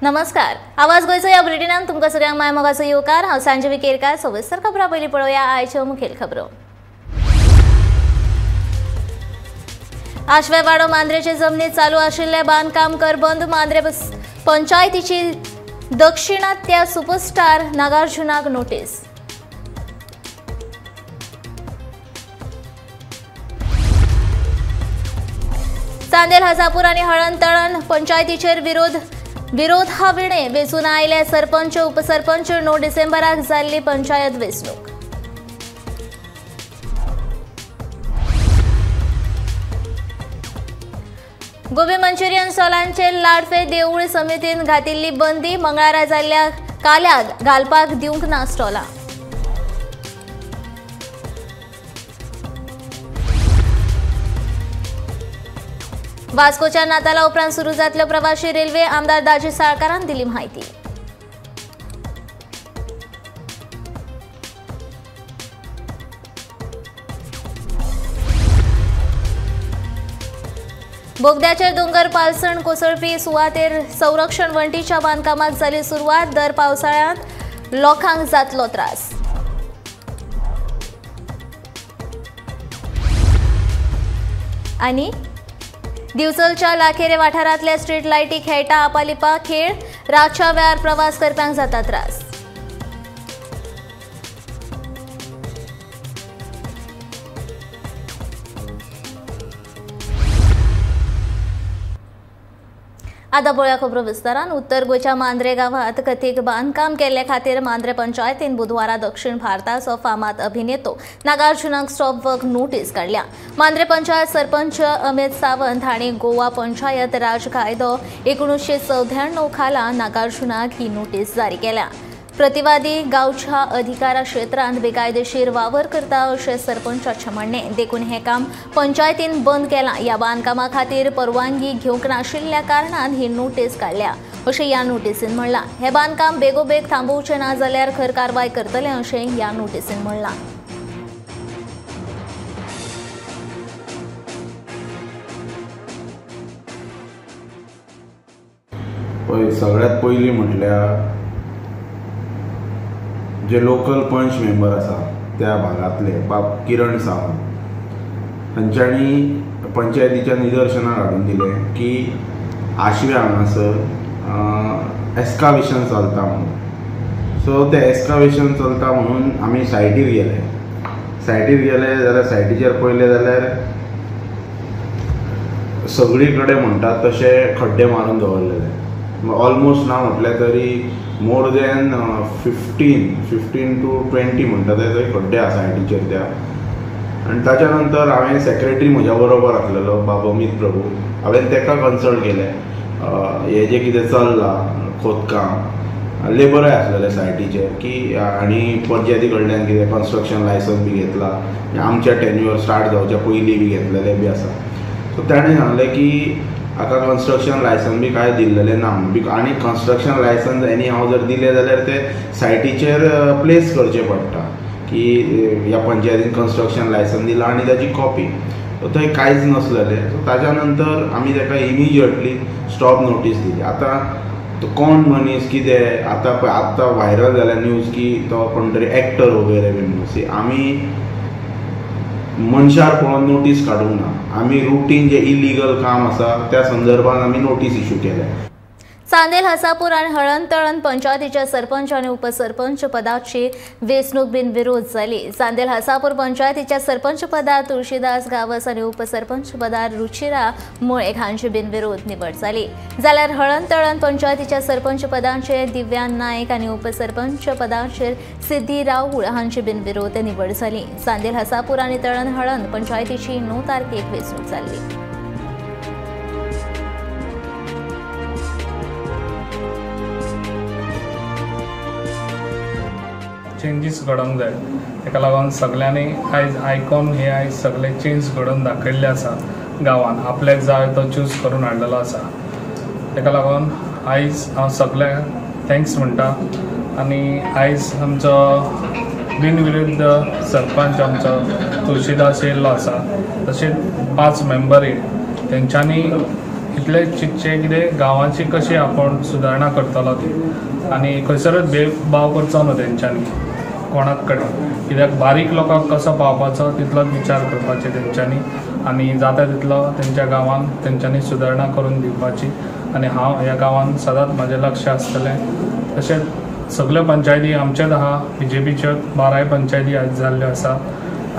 नमस्कार, आवाज गोंयचो ह्या बुलेटिनान तुमकां सगळ्यांक माय मोगाचो येवकार। हांव संजीवी केरकार। सविस्तर खबरां पयलीं पळोवया आयच्यो मुखेल खबरो। आश्वेवाडो मांद्रेचे जमनीत चालू आशिल्लें बांदकाम कर बंद। मांद्रे पंचायतीची दक्षिणात्य सुपरस्टार नागार्जुनाक नोटीस। चांदेल हजापूर आनी हळण तळण पंचायतीचेर विरोधाविणे वेंचून आयले सरपंच उपसरपंच। 9 डिसेंबराक जाल्ली पंचायत वेंचणूक। गोबी मंचुरियन स्टॉलांचेर लाडफे देऊळ समितीन घातिल्ली बंदी। मंगळारा जाल्ल्या काल्याक घालपाक दिवंक ना स्टॉलां। वास्कोच्या नाताला उपरांत सुरू जातल्यो प्रवाशी रेल्वे। आमदार दाजी साळकारान दिली म्हायती। बोगद्याचेर दोंगर पालसण कोसळपी सुवातेर संरक्षण वण्टीच्या बांदकामाक जाली सुरवात। दर पावसाळ्यांत लोकांक जातलो त्रास। आनी दिवचलच्या लाखेरे वाठारांतल्या स्ट्रीट लायटी खेळटा आपालिपा खेळ। रातच्या वेळार प्रवास करप्यांक जाता त्रास। आतां पळोवया खबरो विस्तारान। उत्तर गोंयच्या मांद्रे गांवांत कथीत बांदकाम केल्ले खातीर मांद्रे पंचायतीन बुधवारा दक्षिण भारताचो फामाद अभिनेतो नागार्जुनाक स्टॉप वर्क नोटीस काडल्या। मांद्रे पंचायत सरपंच अमित सावंत हांणी गोवा पंचायत राज कायदो 1994 खाला नागार्जुनाक ही नोटीस जारी केल्या। प्रतिवादी गांवच्या अधिकारा क्षेत्रांत बेकायदेशीर वावर करता अशें सरपंचाचें म्हणणें। देखून हें काम पंचायतीन बंद केलां। ह्या बांदकामा खातीर परवानगी घेवंक नाशिल्ल्या कारणान ही नोटीस काडल्या अशें ह्या नोटीसीन म्हणलां। हें बांदकाम बेगोबेग थांबोवचें ना जाल्यार खर कारवाय करतले अशें ह्या नोटीसीन म्हणलां। पळय, सगळ्यांत पयलीं म्हटल्यार जे लोकल पंच मेंबर आसा त्या भागांतले बाब किरण सावंत हांच्यांनी पंचायतीच्या निदर्शनाक हाडून दिलें की आशवे हांगासर एस्कावेशन चलता म्हणून। सो तें एस्कावेशन चलता म्हणून आमी सायटीर गेले। सायटीर गेले जाल्यार सायटीचेर पळयलें जाल्यार सगळी कडेन म्हणटात तशे खड्डे मारून दवरलेले। ऑलमोस्ट ना म्हटलें तरी मोर दॅन 15 टू 20 म्हणटा ते थंय खड्डे आसा सायटीचेर त्या। आनी ताच्या नंतर हांवें सेक्रेटरी म्हज्या बरोबर आसलेलो बाब अमीत प्रभू, हांवें ताका कन्सल्ट केलें हें जें कितें चल्लां खोदकाम, लेबरय आसलेले सायटीचेर की आनी पंचायती कडल्यान कितें कन्स्ट्रक्शन लायसन्स बी घेतलां, आमच्या टेन्युअर स्टार्ट जावच्या पयलीं बी घेतलेलें बी आसा। सो ताणें सांगलें की हाका कन्स्ट्रक्शन लायसन्स बी कांय दिल्लेलें ना म्हणून, आनी कन्स्ट्रक्शन लायसन्स एनी हांव जर दिलें जाल्यार तें सायटीचेर प्लेस करचें पडटा की ह्या पंचायतीन कन्स्ट्रक्शन लायसन्स दिलां आनी ताची कॉपी। सो थंय कांयच नासलेलें। सो ताच्या नंतर आमी ताका इमिजिएटली स्टॉप नोटीस दिली। आतां तो कोण मनीस कितें आतां पळय आत्तां व्हायरल जाल्या न्यूज की तो कोण तरी एक्टर वगैरे बी म्हणून। आमी मनशार पळोवन नोटीस काडूंक ना, आमी रुटीन जे इलिगल काम आसा त्या संदर्भात आमी नोटीस इशू केल्या। चांदेल हसापूर आनी हळण तळण पंचायतीच्या सरपंच आनी उपसरपंच पदाची वेंचणूक बिनविरोध जाली। चांदेल हसापूर पंचायतीच्या सरपंच पदार तुळशीदास गावस आनी उपसरपंच पदार रुचिरा मुळेक हांची बिनविरोध निवड जाली। जाल्यार हळण तळण पंचायतीच्या सरपंच पदाचेर दिव्या नायक आनी उपसरपंच पदाचेर सिद्धी राऊळ हांची बिनविरोध निवड जाली। चांदेल हसापूर आनी तळण हळण पंचायतीची 9 तारखेक वेंचणूक जाल्ली। चेंजीस घडोवंक जाय, ताका लागून सगळ्यांनी आयज आयकॉन हे आयज सगळे चेंज घडोवन दाखयल्ले आसा गांवान, आपल्याक जाय तो चूज करून हाडलेलो आसा। ताका लागून आयज हांव सगळ्यांक thanks म्हणटा आनी आयज आमचो बिनविरुद्ध सरपंच आमचो तुळशीदास येयल्लो आसा, तशेंच 5 मेंबरूय तेंच्यांनी इतलें चिंतचें कितें गांवाची कशी आपूण सुदारणा करतलो ती आनी खंयसरूच भेदभाव करचो न्हू तेंच्यांनी कोणाक कडेन, कित्याक बारीक लोकांक कसो पावपाचो तितलोच विचार करपाचें तेंच्यांनी आनी जाता तितलो तेंच्या गांवांत तेंच्यांनी सुदारणा करून दिवपाची. आनी हांव ह्या गांवांत सदांच म्हाजें लक्ष आसतलें. तशेंच सगळ्यो पंचायती आमचेच आहा, बीजेपीच्यो 12 पंचायती आयज जाल्ल्यो आसा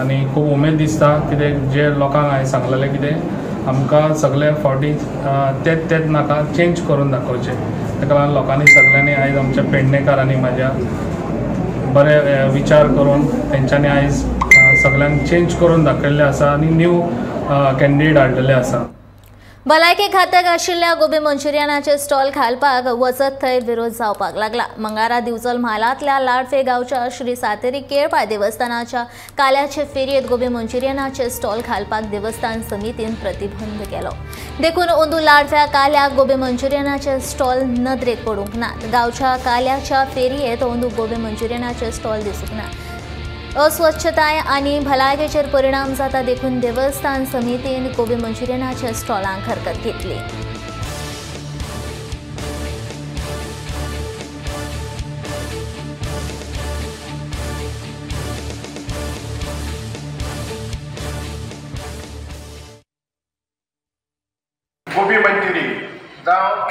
आनी खूब उमेद दिसता कितें जे लोकांक हांवें सांगलेलें कितें आमकां सगळे फावटी तेच तेच नाका चेंज करून दाखोवचें. ताका लागून लोकांनी सगळ्यांनी आयज आमच्या पेडणेकारांनी म्हाज्या बरे विचार करून तेंच्यांनी आयज सगळ्यांक चेंज करून दाखयल्लें आसा आनी न्यू कॅन्डिडेट हाडलेले आसा. भलायकी घातक आशिल्ल्या गोबी मंचुरियनाचे स्टॉल घालपाक वचत थंय विरोध जावपाक लागला. मंगळारा दिवचल म्हालांतल्या लाडफे गांवच्या श्री सातेरी केळपाय देवस्थानाच्या काल्याचे फेरयेंत गोबी मंचुरियनाचे स्टॉल घालपाक देवस्थान समितीन प्रतिबंध केलो. देखून अंदू लाडफ्या काल्याक गोबी मंचुरियनाचे स्टॉल नदरेक पडूंक नात. गांवच्या काल्याच्या फेरयेंत अंदू गोबी मंचुरियनाचे स्टॉल दिसूंक ना. अस्वच्छताय आनी भलायकेचेर परिणाम जाता देखून देवस्थान समितीन गोबी मंचुरियनाच्या स्टॉलांक हरकत घेतली. गोबी मंचुरी जावं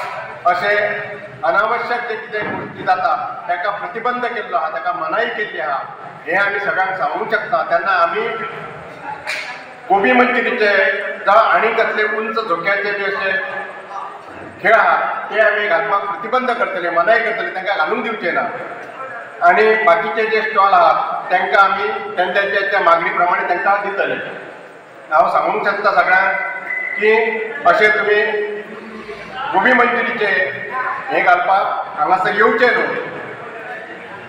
अशें अनावश्यक जे कितें गोश्टी जाता ताका प्रतिबंध केल्लो आहा, ताका मनाई केल्ली आहा, हें आमी सगळ्यांक सांगूंक शकता. तेन्ना आमी गोबी मंचुरीचे जावं आनी कसले उंच धोक्याचे बी अशे खेळ आहा ते आमी घालपाक प्रतिबंध करतले, मनाई करतले, तांकां घालूंक दिवचे ना. आनी बाकीचे जे स्टॉल आहात तांकां आमी तेंच्या त्या मागणी प्रमाणे तांकां दितले. हांव सांगूंक शकता सगळ्यांक की अशें तुमी गोबी मंचुरीचे हें घालपाक हांगासर येवचें न्हू,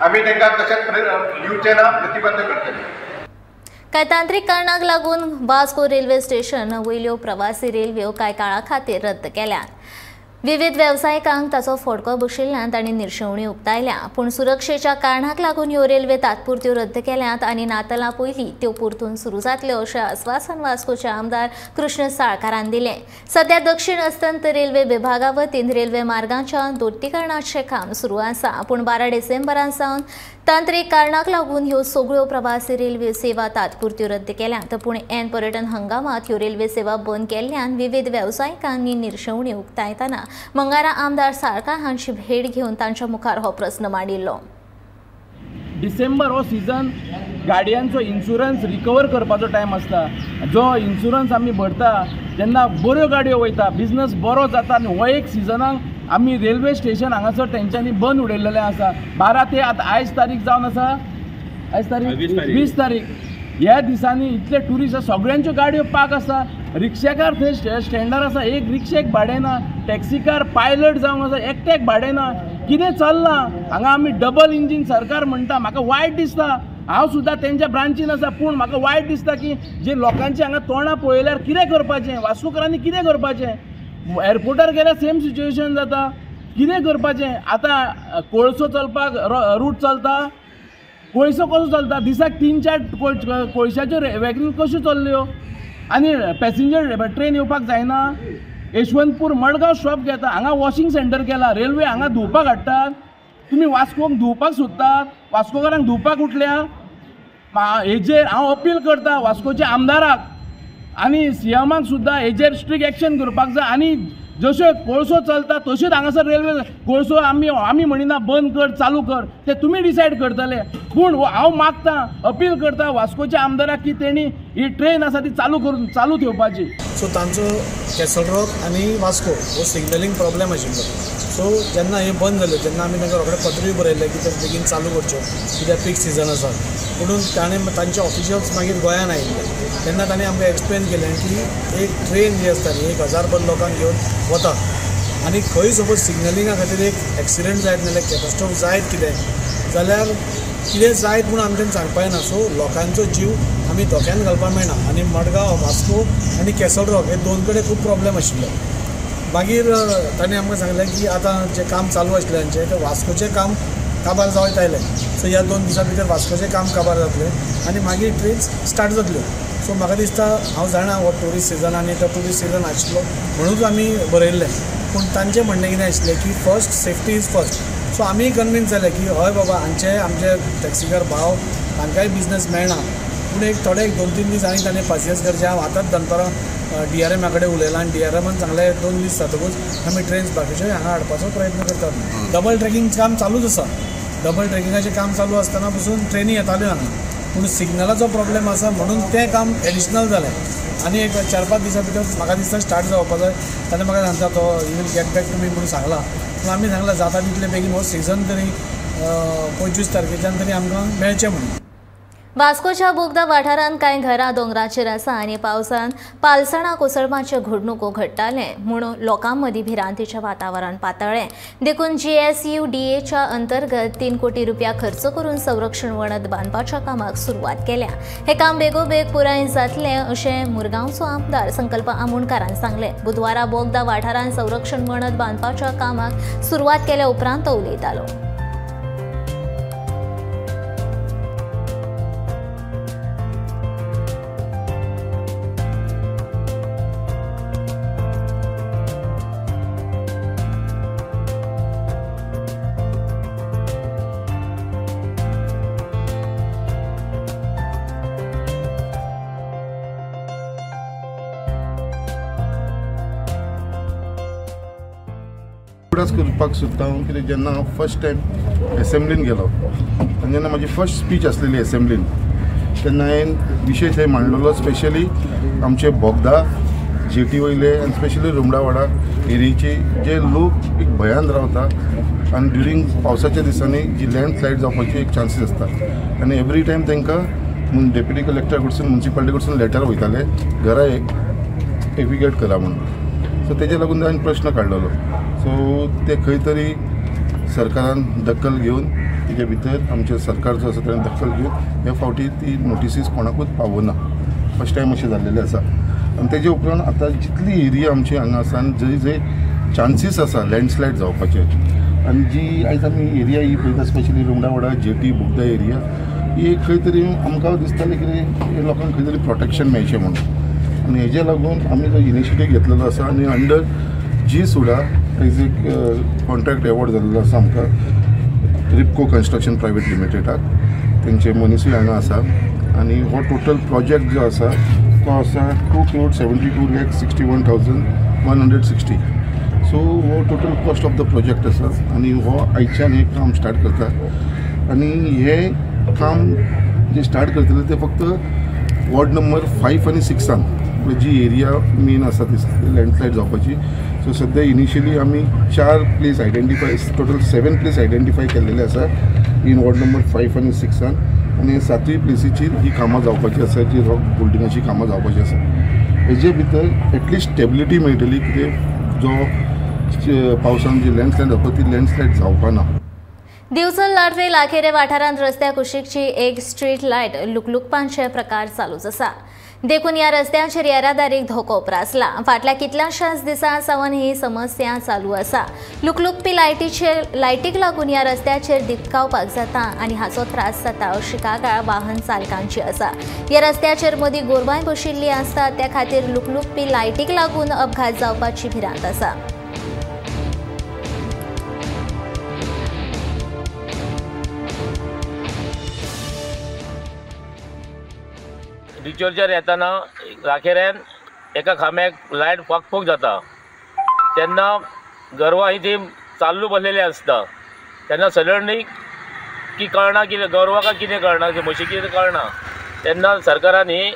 आमी तांकां तशेंच दिवचें ना, प्रतिबंध करतले. कांय तांत्रिक कारणाक लागून वास्को रेल्वे स्टेशन वयल्यो प्रवासी रेल्वे कांय काळा खातीर रद्द केल्यात. विविध वेवसायिकांक ताचो फटको बशिल्ल्यान तांणी निर्शेवणी उक्तायल्या. पूण सुरक्षेच्या कारणाक लागून ह्यो रेल्वे तात्पुरत्यो रद्द केल्यात आनी नातलां पयलीं त्यो परतून सुरू जातल्यो अशें आस्वासन वास्कोचे आमदार कृष्ण साळकारान दिलें. सध्या दक्षिण अस्तंत रेल्वे विभागा वतीन रेल्वे मार्गाच्या दोट्टीकरणाचें काम सुरू आसा. पूण 12 डिसेंबरा सावन तांत्रिक कारणाक लागून ह्यो सगळ्यो प्रवासी रेल्वे सेवा तात्पुरत्यो रद्द केल्यात. पूण ऐन पर्यटन हंगामात ह्यो रेल्वे सेवा बंद केल्ल्यान विविध वेवसायिकांनी निर्शेवणी उक्तायतना मंगळारा आमदार साळकार हांची भेट घेवन तांच्या मुखार हो प्रस्न मांडिल्लो. डिसेंबर हो सिजन गाडयांचो इन्शुरन्स रिकवर करपाचो टायम आसता. जो इन्शुरन्स आमी भरता तेन्ना बऱ्यो गाडयो वयता, बिजनस बरो जाता आनी हो एक सिजनाक आमी रेल्वे स्टेशन हांगासर तेंच्यांनी बंद उडयलेलें आसा. 12 ते आतां आयज तारीख जावन आसा, आयज तारीख 20 तारीख. ह्या दिसांनी इतले ट्युरिस्ट सगळ्यांच्यो गाडयो पाक आसा, रिक्षाकार थंय स्टँडार आसा, एक रिक्षेक भाडें ना, टॅक्सीकार पायलट जावन आसा एकट्याक भाडें ना. कितें चल्लां हांगा? आमी डबल इंजीन सरकार म्हणटा, म्हाका वायट दिसता. हांव सुद्दां तेंच्या ब्रांचीन आसा, पूण म्हाका वायट दिसता की जे लोकांचे हांगा तोंडां पळयल्यार कितें करपाचें, वास्कोकारांनी कितें करपाचें? एअरपोर्टार गेल्यार सेम सिच्युएशन जाता, कितें करपाचें? आतां कोळसो चलपाक रूट चलता, कोळसो कसो चलता? दिसाक 3-4 कोळशाच्यो वॅगन कश्यो चल्ल्यो आनी पॅसेंजर ट्रेन येवपाक जायना. यशवंतपूर मडगांव स्टॉप घेता, हांगा वॉशिंग सेंटर केला, रेल्वे हांगा धुवपाक हाडटात. तुमी वास्कोक धुवपाक सोदतात, वास्कोकारांक धुवपाक उठल्या. हेजेर हांव अपील करता वास्कोच्या आमदाराक आनी सीएमाक सुद्दां हेजेर स्ट्रिक्ट एक्शन करपाक जाय. आनी जश्यो कोळसो चलता तश्योच हांगासर रेल्वे कोळसो आमी आमी म्हणिना बंद कर चालू कर, ते तुमी डिसायड करतले. पूण हांव मागता, अपील करता वास्कोच्या आमदाराक की तेणी ही ट्रेन आसा ती चालू करून चालू ठेवपाची. सो तांचो कॅसल रॉक आनी वास्को हो सिग्नलिंग प्रॉब्लेम आशिल्लो. सो जेन्ना हें बंद जालें तेन्ना आमी तांकां रोखडें पत्रूय बरयलें की ते बेगीन चालू करच्यो कित्याक पीक सिजन आसा म्हणून. ताणें तांचे ऑफिशियल्स मागीर गोंयान आयिल्ले तेन्ना तांणी आमकां एक्सप्लेन केलें की एक ट्रेन जी आसता न्ही 1000 लोकांक घेवन वता आनी खंय सपोज सिग्नलिंगा खातीर एक एक्सिडंट जायत नाल्यार कॅटास्ट्रोफ जायत कितें जाल्यार कितें जायत म्हूण आमच्यान सांगपा येना. सो लोकांचो जीव आमी धोक्यान घालपाक मेळना. आनी मडगांव, वास्को आनी कॅसल रॉक हे दोन कडेन खूब प्रॉब्लेम आशिल्लो. मागीर तांणी आमकां सांगलें की आतां जें काम चालू आशिल्लें तांचें तें वास्कोचें काम काबार जायत आयलें. सो ह्या 2 दिसां भितर वास्कोचें काम काबार जातलें आनी मागीर ट्रेन्स स्टार्ट जातल्यो. सो म्हाका दिसता हांव जाणा हो ट्युरिस्ट सिजन आनी तो ट्युरिस्ट सिजन आशिल्लो म्हणूच आमी बरयल्लें, पूण तांचें म्हणणें कितें आशिल्लें की first safety is first. So आमी कन्विन्स जाले की हय बाबा हांचे आमचे टॅक्सीकार भाव तांकांय बिजनस मेळना, पूण एक थोडे 2-3 दीस आनी ताणें पासियेंस करचें. हांव आतांच दनपारां DRM कडेन उलयलां आनी DRM सांगलें 2 दीस जातकूच आमी ट्रेन्स बाकीच्यो हांगा हाडपाचो प्रयत्न करतात. डबल ट्रेकिंग काम चालूच आसा, डबल ट्रेकिंगाचें काम चालू आसतना पसून ट्रेनी येताल्यो हांगा, पूण सिग्नलाचो प्रॉब्लेम आसा म्हणून तें काम एडिशनल जालें आनी एक 4-5 दिसां भितर म्हाका दिसता स्टार्ट जावपा जाय. ताणें म्हाका सांगता तो you will get back to me म्हणून सांगलां, पूण आमी सांगलां जाता तितले बेगीन हो सिजन तरी 25 तारखेच्यान तरी आमकां मेळचें म्हणून. वास्कोच्या बोगदा वाठारांत कांय घरां दोंगराचेर आसा आनी पावसान पालसणां कोसळपाच्यो घडणुको घडटाले म्हूण लोकां मदीं भिरांतीचें वातावरण पातळ्ळें. देखून GSUDAच्या अंतर्गत 3 कोटी रुपया खर्च करून संरक्षण वणत बांदपाच्या कामाक सुरवात केल्या. हें काम बेगोबेग पुराय जातलें अशें मुरगांवचो आमदार संकल्प आमोणकारान सांगलें. बुधवारा बोगदा वाठारांत संरक्षण वणत बांदपाच्या कामाक सुरवात केल्या उपरांत तो उलयतालो. करपाक सोदता हांव कित्याक जेन्ना हांव फर्स्ट टायम एसेंब्लीन गेलो आनी जेन्ना म्हाजी फर्स्ट स्पीच आसलेली एसेंब्लीन तेन्ना हांवें विशय थंय मांडलेलो स्पेशली आमचे बोगदा जेटी वयले आनी स्पेशली रुमडावाडा एरियेचे जे लोक एक भंयान रावता आनी ड्युरींग पावसाच्या दिसांनी जी लँडस्लायड जावपाची एक चान्सीस आसता आनी एवरी टायम तांकां डेप्युटी कलेक्टर कडसून मुन्सिपालिटी कडसून लेटर वयताले घरा एविगेट करा म्हणून. सो तेजे लागून हांवें प्रश्न काडलेलो. सो ते खंय तरी सरकारान दखल घेवन तेजे भितर आमचें सरकार जो आसा ताणें दखल घेवन हे फावटी ती नोटिसीस कोणाकूच पावना. फर्स्ट टायम अशें जाल्लेलें आसा आनी तेजे उपरांत आतां जितली एरिया आमची हांगा आसा आनी जंय जंय चान्सीस आसा लँडस्लायड जावपाचे आनी जी आयज आमी एरिया ही पळयता स्पेशली रुमडावाडा जेटी बोगदा एरिया ही खंय तरी आमकां दिसतालें कितें लोकांक खंय तरी प्रोटेक्शन मेळचें म्हणून आनी हेजे लागून आमी जो इनिशिएटीव घेतलेलो आसा आनी अंडर जी सुडा हेज एक कॉन्ट्रॅक्ट एवॉर्ड जाल्लो आसा आमकां रिपको कन्स्ट्रक्शन प्रायवेट लिमिटेडाक तेंचे मनिसूय हांगा आसा आनी हो टोटल प्रोजेक्ट जो आसा तो आसा 2,72,61,160. सो हो total cost of the project आसा आनी हो आयच्यान हें काम स्टार्ट करता आनी हें काम जें स्टार्ट करतले तें फक्त वॉर्ड नंबर 5 आनी 6 जी एरिया मेन आसा ती लँडस्लायड जावपाची. सो सद्या इनिशियली आमी 4 place identify total 7 place identify केल्लेले आसा इन वॉर्ड नंबर 5 आनी 6 आनी 7वी प्लेसीचेर ही कामां जावपाची आसा जी रॉक बिल्डिंगाची कामां जावपाची आसा. हेजे भितर एटलिस्ट स्टेबिलिटी मेळटली कितें जो पावसान जी लँडस्लायड जावपा ती लँडस्लायड जावपा ना. दिवचल लाडवे लाखेरे वाठारांत रस्त्या कुशीकची एक स्ट्रीट लायट लुकलुकपांचे प्रकार चालूच आसा. देखून ह्या रस्त्यांचेर येरादारीक धोको उप्रासला. फाटल्या कितल्याशाच दिसां सावन ही समस्या चालू आसा. लुकलुकपी लायटीक लागून ह्या रस्त्याचेर दिपकावपाक जाता आनी हाचो त्रास जाता अशी कागाळ वाहन चालकांची आसा. ह्या रस्त्याचेर मदीं गोरवांय बशिल्लीं आसतात, त्या खातीर लुकलुकपी लायटीक लागून अपघात जावपाची भिरांत आसा. रिचोलचेर येताना लाखेऱ्यान एका खांब्याक लायट फाकफूक जाता तेन्ना गोरवां ही ती चालू बसलेली आसता तेन्ना सडनली की कळना की गोरवां काय कितें कळना म्हशी कितें कळना तेन्ना सरकारान ही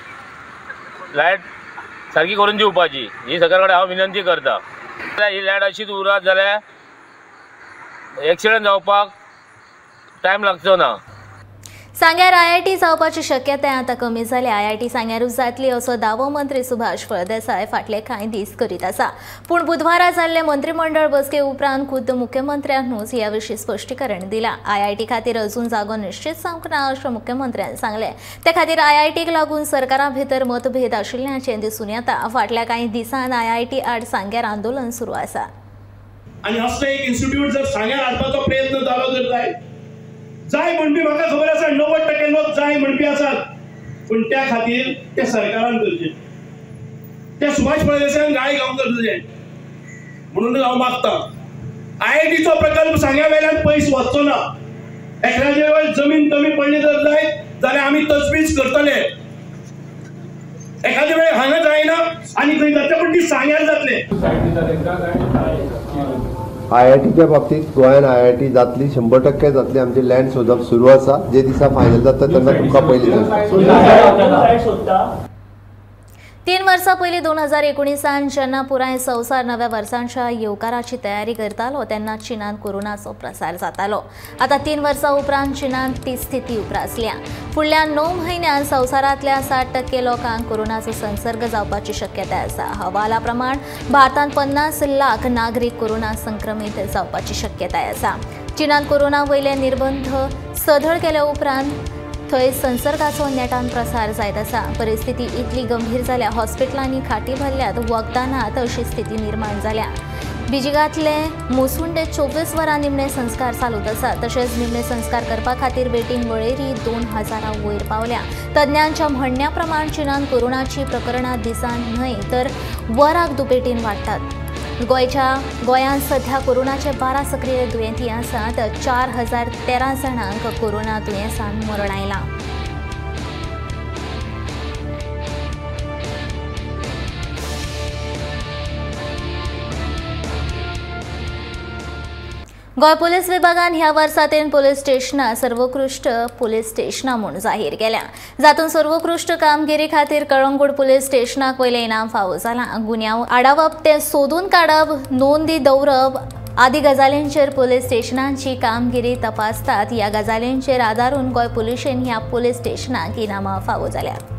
लायट सारकी करून दिवपाची ही सरकारा कडेन हांव विनंती करता. ही लायट अशीच उरत जाल्यार एक्सिडंट जावपाक टायम लागचो ना. सांग्यार आयआयटी जावपाची शक्यताय आतां कमी जाल्या. आयआयटी सांग्यारूच जातली असो दावो मंत्री सुभाष फळदेसाय फाटले कांय दीस करीत आसा. पूण बुधवारा जाल्ले मंत्रीमंडळ बसके उपरांत खुद्द मुख्यमंत्र्यांनूच ह्या विशीं स्पश्टीकरण दिलां. आयआयटी खातीर अजून जागो निश्चित जावंक ना अशें मुख्यमंत्र्यान सांगलें. ते खातीर आयआयटीक लागून सरकारा भितर मतभेद आशिल्ल्याचें दिसून येता. फाटल्या कांय दिसांत आयआयटी आड सांग्यार आंदोलन सुरू आसा. आनी असलें एक इन्स्टिट्यूट जर सांग्यार हाडपाचो प्रयत्न जालो जर जायत जाय म्हणपी म्हाका खबर आसा 90% लोक जाय म्हणपी आसात, पूण त्या खातीर ते सरकारान करचें, ते सुभाष फळदेसायान गाळी खावंक करचें. म्हणून हांव मागता आयआयटीचो प्रकल्प सांग्या वेल्यान पयस वचचो ना. एखाद्या वेळ जमीन कमी पडली जर जायत जाल्यार आमी तजवीज करतले. एखाद्या वेळ हांगा जायना आनी खंय जातले, पूण ती सांग्यार जातले. आयआयटीच्या बाबतीत गोंयान आयआयटी जातली, 100% जातली. आमचे लँड सोदप सुरू आसा. जे दिसा फायनल जाता तेन्ना तुमकां पयलीं सांगता. 3 वर्सां पयलीं 2019 जेन्ना पुराय संवसार नव्या वर्सांच्या येवकाराची तयारी करतालो तेन्ना चीनांत कोरोनाचो प्रसार जातालो. आतां 3 वर्सां उपरांत चीनांत ती स्थिती उप्रासल्या. फुडल्या 9 म्हयन्यांत संवसारांतल्या 60% लोकांक कोरोनाचो संसर्ग जावपाची शक्यताय आसा. अहवाला प्रमाण भारतांत 50 लाख नागरीक कोरोना संक्रमीत जावपाची शक्यताय आसा. चीनांत कोरोना वयले निर्बंध सदळ केल्या उपरांत थंय संसर्गाचो नेटान प्रसार जायत आसा. परिस्थिती इतली गंभीर जाल्या हॉस्पिटलांनी खाटी भरल्यात, वखदां नात अशी स्थिती निर्माण जाल्या. बिजिंगांतले मोसुंडे 24 वरां निमणे संस्कार चालूच आसा. तशेंच निमणे संस्कार करपा खातीर वेटींग वळेरी 2000 वयर पावल्या. तज्ञांच्या म्हणण्या प्रमाण चीनान कोरोनाची प्रकरणां दिसान न्हय तर वराक दुपेटीन वाडटात. गोंयांत सध्या कोरोनाचे 12 सक्रीय दुयेंती आसात. 4013 जाणांक कोरोना दुयेंसान मरण आयलां. गोंय पुलीस विभागान ह्या वर्सा 3 पुलीस स्टेशनां सर्वोत्कृष्ट पुलीस स्टेशनां म्हूण जाहीर केल्या. जातूंत सर्वोत्कृष्ट कामगिरी खातीर कळंगूट पुलीस स्टेशनाक वयलें इनाम फावो जालां. गुन्यांव आडावप, ते सोदून काडप, नोंदी दवरप आदी गजालींचेर पुलीस स्टेशनांची कामगिरी तपासतात. ह्या गजालींचेर आदारून गोंय पुलिशेन ह्या पुलीस स्टेशनाक इनामां फावो जाल्यात.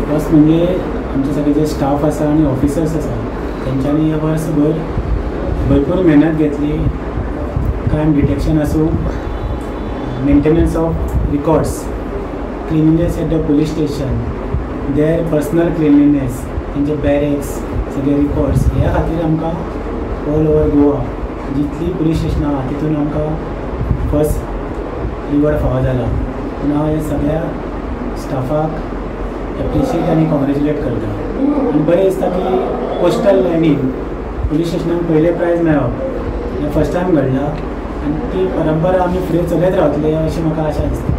फर्स्ट म्हणजे आमचे सगळे जे स्टाफ आसा आनी ऑफिसर्स आसा तेंच्यांनी हे वर्सभर भरपूर मेहनत घेतली. क्रायम डिटेक्शन आसूं, maintenance of records, cleanliness at the police station, their personal cleanliness, तेंचे बॅरेक्स, सगळे रिकॉर्ड्स, ह्या खातीर आमकां ऑल ओवर गोवा जितली पुलीस स्टेशनां आहा तितून आमकां फर्स्ट रिवॉर्ड फावो जाला. पूण हांव हे सगळ्या स्टाफाक एप्रिशिएट आनी कॉंग्रेच्युलेट करता. आनी बरें दिसता की कोस्टल लायनीन पुलीस स्टेशनाक पयलें प्रायज मेळप हें फर्स्ट टायम घडलां आनी ती परंपरा आमी फुडें चलयत रावतले अशी म्हाका आशा दिसता.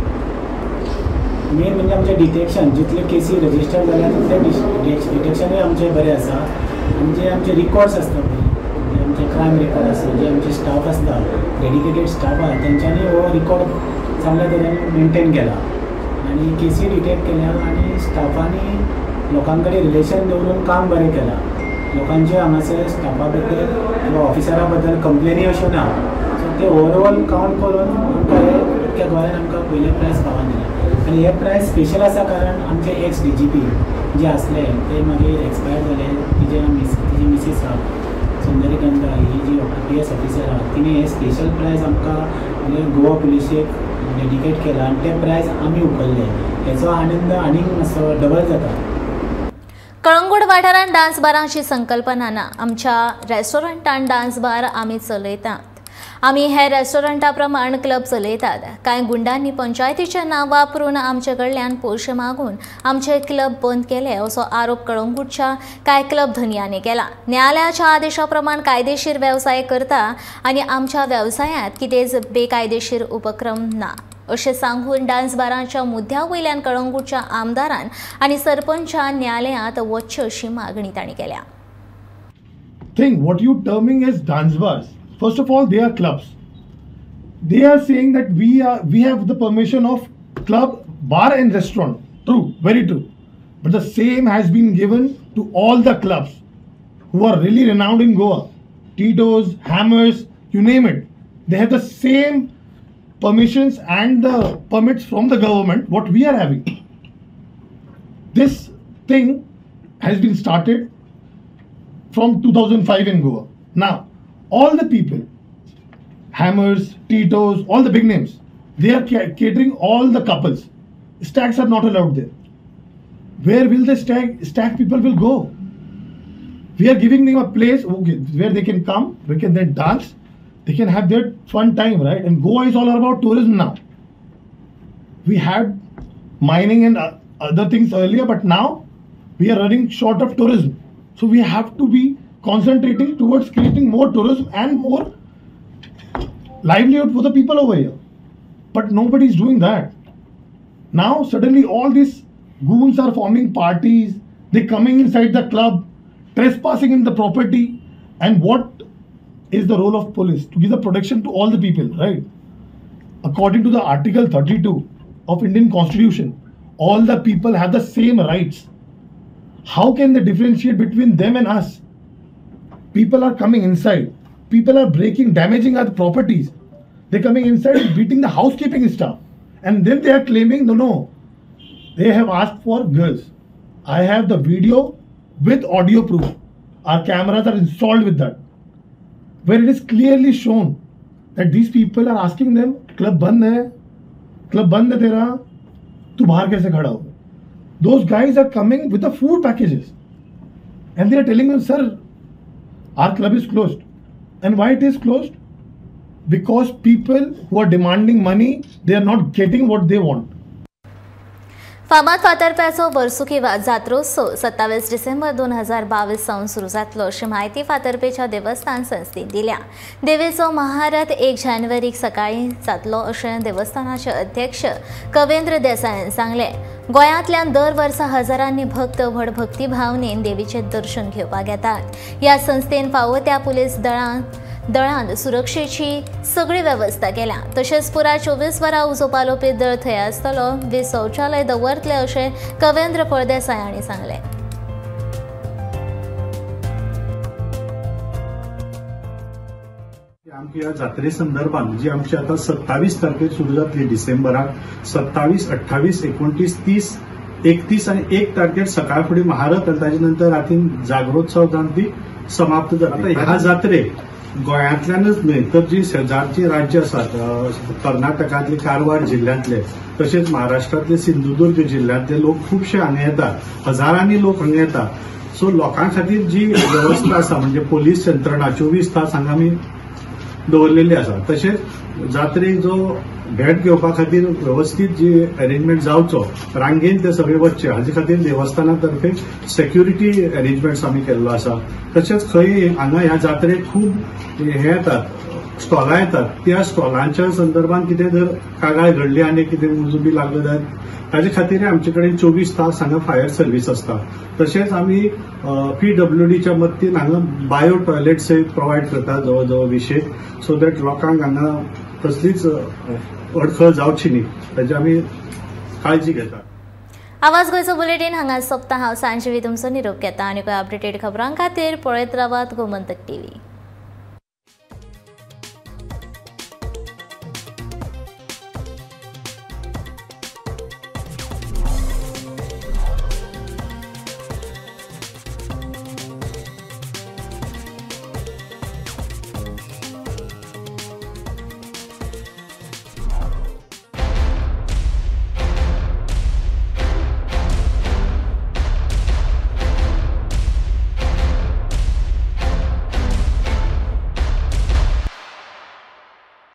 मेन म्हणजे आमचें डिटेक्शन, जितले केसी रजिस्टर जाल्या तितले डिटेक्शनूय आमचें बरें आसा. आनी जे आमचे रिकॉर्ड्स आसता पळय, जे आमचे क्रायम रिकॉर्ड आसूं, जे आमचे स्टाफ आसता, डेडिकेटेड स्टाफ आसा, तेंच्यांनी हो रिकॉर्ड चांगल्या तरेन मेनटेन केला आनी केसी डिटेक्ट केल्या आनी स्टाफांनी लोकां कडेन रिलेशन दवरून काम बरें केलां. लोकांचे हांगासर स्टाफा बद्दल किंवा ऑफिसरा बद्दल कंप्लेनी अश्यो ना. सो ते ओवरऑल कावंट करून आमकां हे अख्ख्या गोंयान आमकां पयलें प्रायज फावो दिलें. आनी हे प्रायज स्पेशल आसा कारण आमचे एक्स DGP जे आसले ते मागीर एक्सपायर जाले. तिजे मिसीस आहा सुंदरी गंधा, ही जी IPS officer आहा तिणें हे स्पेशल प्रायज आमकां म्हणजे गोवा पुलिशेक डेडिकेट केला आनी ते प्रायज आमी उखल्ले. हेचो आनंद आनीक मातसो डबल जाता. कळंगूट वाठारांत डान्स बारांची संकल्पना ना. आमच्या रेस्टॉरंटान डान्स बार आमी चलयतात. आमी हे रेस्टॉरंटा प्रमाण क्लब चलयतात. कांय गुंडांनी पंचायतीचें नांव वापरून आमचे कडल्यान पयशे मागून आमचे क्लब बंद केले असो आरोप कळंगूटच्या कांय क्लब धनयांनी केला. न्यायालयाच्या आदेशा प्रमाण कायदेशीर वेवसाय करता आनी आमच्या वेवसायांत कितेंच बेकायदेशीर उपक्रम ना अशें सांगून डान्स बारांच्या मुद्द्या वयल्यान कळंगूटच्या आमदारान आनी सरपंचान न्यायालयांत वचचें अशी मागणी तांणी केल्या. Thing what you terming as dance bars, first of all they are clubs. They are saying that we have the permission of club, bar and restaurant. True, very true. But the same has been given to all the clubs who are really renowned in Goa. Tito's, Hammers, you name it. They have the same permissions and the permits from the government what we are having. This thing has been started from 2005 in Goa. Now, all the people, Hammers, Tito's, all the big names, they are catering all the couples. Stags are not allowed there. Where will the stag people will go? We are giving them a place, okay, where they can come, we can then dance, they can have their fun time, right? And Goa is all about tourism now. We had mining and other things earlier, but now we are running short of tourism. So we have to be concentrating towards creating more tourism and more livelihood for the people over here. But nobody is doing that. Now suddenly all these goons are forming parties, they're coming inside the club, trespassing in the property. And what is the role of police? To give the protection to all the people, right? According to the Article 32 of Indian Constitution, all the people have the same rights. How can they differentiate between them and us? People are coming inside. People are breaking, damaging our properties. They're coming inside and beating the housekeeping staff. And then they are claiming, no, they have asked for girls. I have the video with audio proof. Our cameras are installed with that, where it is clearly shown that these people are asking them, club band hai tera, tu bahar kaise khada ho? Those guys are coming with the food packages and they are telling them, sir, our club is closed. And why it is closed? Because people who are demanding money, they are not getting what they want. फामाद फातर्प्याचो वर्सुकी जात्रोत्सव 27 डिसेंबर 2022 सावन सुरू जातलो अशी म्हायती फातर्पेच्या देवस्थान संस्थेन दिल्या. देवीचो महारथ 1 जानेवारीक सकाळीं जातलो अशें देवस्थानाचे अध्यक्ष कवेंद्र देसायान सांगलें. गोंयांतल्यान दर वर्सा हजारांनी भक्त व्हड भक्तिभावनेन देवीचें दर्शन घेवपाक येतात. ह्या संस्थेन फावो त्या पुलीस दळान सुरक्षेची सगळी वेवस्था केल्या. तशेंच पुराय 24 वरां उजो पालोवपी दळ थंय आसतलो. 20 शौचालय दवरतले अशें कवेंद्र फळदेसाय हांणी सांगलें. आमची ह्या जात्रे संदर्भात जी आमची आतां 27 तारखेर सुरू जातली डिसेंबराक, 27, 28, 29, 30, 31 आनी 1 तारखेर सकाळ फुडें महारथ आनी ताजे नंतर रातीन जागरोत्सव जावन ती समाप्त जाता. ह्या जात्रेक गोंयांतल्यानच न्हय तर जी शेजारची राज्य आसात, कर्नाटकांतले कारवार जिल्ल्यांतले तशेंच महाराष्ट्रांतले सिंधुदुर्ग जिल्ल्यांतले लोक खुबशे हांगा येतात, हजारांनी लोक हांगा येतात. सो लोकां खातीर जी वेवस्था आसा म्हणजे पोलीस यंत्रणा 24 तास हांगा आमी दवरलेली आसा. तशेंच जात्रेक जो भेट घेवपा खातीर वेवस्थीत जी अरेंजमेंट जावचो, रांगेन ते सगळे वचचे हाजे खातीर देवस्थाना तर्फे सेक्युरिटी अरेंजमेंट्स आमी केल्लो आसा. तशेंच खंय हांगा ह्या जात्रेक खूब हे येतात, स्टॉलां येतात, त्या स्टॉलांच्या संदर्भात कितें जर कागाळ घडली आनी कितें उजो बी लागलो जाल्यार ताजे खातीर आमचे कडेन 24 तास हांगा फायर सर्वीस आसता. तशेंच आमी पीडब्ल्यूडीच्या मदतीन हांगा बायो टॉयलेट्स प्रोवायड करता जवळ जवळ विशेक, सो that लोकांक हांगा कसलीच अडखळ जावची न्ही ताची आमी काळजी घेतात. आवाज गोंयचो बुलेटीन हांगा सोंपता. हांव सांजवी तुमचो निरोप घेता आनी अपडेटेड खबरां खातीर पळयत रावात गोमंतक टीव्ही.